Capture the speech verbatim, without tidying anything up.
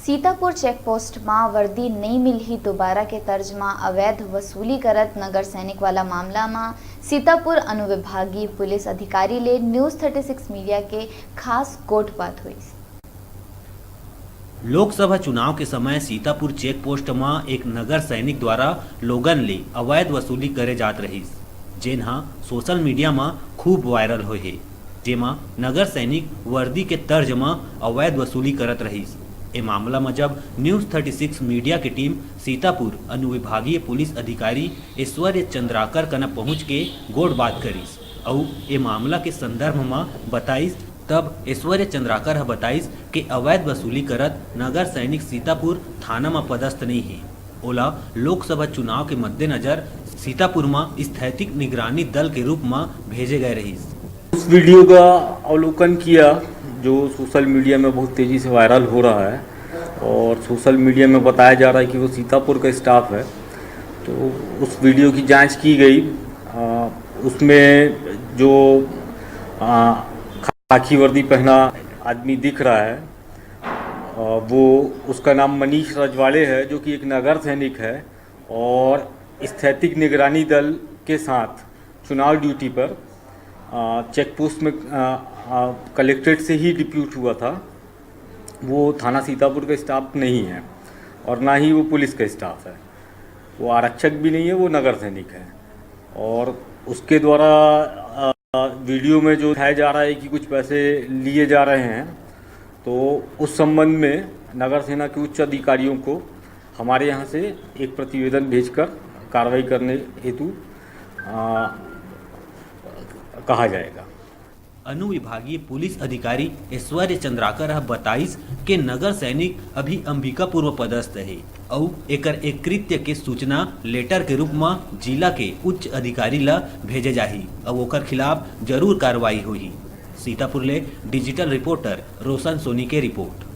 Sitapur cheque post म वर्दी नइ मिलही दोबारा के तर्ज म अवैध वसूली करत नगर सैनिक वाला मामला म सीतापुर अनुविभागीय पुलिस अधिकारी ले News Thirty Six Media के खास गोठबात होइस। लोकसभा चुनाव के समय सीतापुर चेक पोस्ट म एक नगर सैनिक द्वारा लोगन ले अवैध वसूली करे जात रहिस, जेन ह सोशल मीडिया म खूब वायरल होए हे, जेमा नगर सैनिक वर्दी के तर्ज म अवैध वसूली करत रहिस। ए मामला म जब News Thirty Six Media के टीम सीतापुर अनुविभागीय पुलिस अधिकारी ऐश्वर्य चंद्राकर कना पहुंच के गोठबात करिस अउ ए मामला के संदर्भ म बताइस, तब ऐश्वर्य चंद्राकर ह बताइस के अवैध वसूली करत नगर सैनिक सीतापुर थाना म पदस्थ नइ हे। ओला लोकसभा चुनाव के मद्देनजर सीतापुर म स्थैतिक निगरानी दल के रूप म भेजे गए रहिस। उस वीडियो का अवलोकन किया जो सोशल मीडिया में बहुत तेज़ी से वायरल हो रहा है और सोशल मीडिया में बताया जा रहा है कि वो सीतापुर का स्टाफ है। तो उस वीडियो की जांच की गई। अ, उसमें जो, अ, खाकी वर्दी पहना आदमी दिख रहा है, अ, वो, उसका नाम मनीष रजवाड़े है, जो कि एक नगर सैनिक है और स्थैतिक निगरानी दल के साथ चुनाव ड्यूटी पर, अ, चेक पोस्ट में, अ, अ, कलेक्ट्रेट से ही डिप्यूट हुआ था। वो थाना सीतापुर का स्टाफ नहीं है और ना ही वो पुलिस का स्टाफ है। वो आरक्षक भी नहीं है, वो नगर सैनिक है। और उसके द्वारा, अ, वीडियो में जो दिखाया जा रहा है कि कुछ पैसे लिए जा रहे हैं, तो उस संबंध में नगर सेना के उच्च अधिकारियों को हमारे यहाँ से एक प्रतिवेदन भेजकर कार्रवाई करने हेतु, अ, कहा जाएगा। अनुविभागीय पुलिस अधिकारी ऐश्वर्य चंद्राकर ह बताइस के नगर सैनिक अभी अंबिकापुर म पदस्थ हे अउ एकर एक कृत्य के सूचना लेटर के रूप म जिला के उच्च अधिकारी ल भेजे जाही अउ ओकर खिलाफ जरूर कार्रवाई होही। सीतापुर ले डिजिटल रिपोर्टर रोशन सोनी के रिपोर्ट।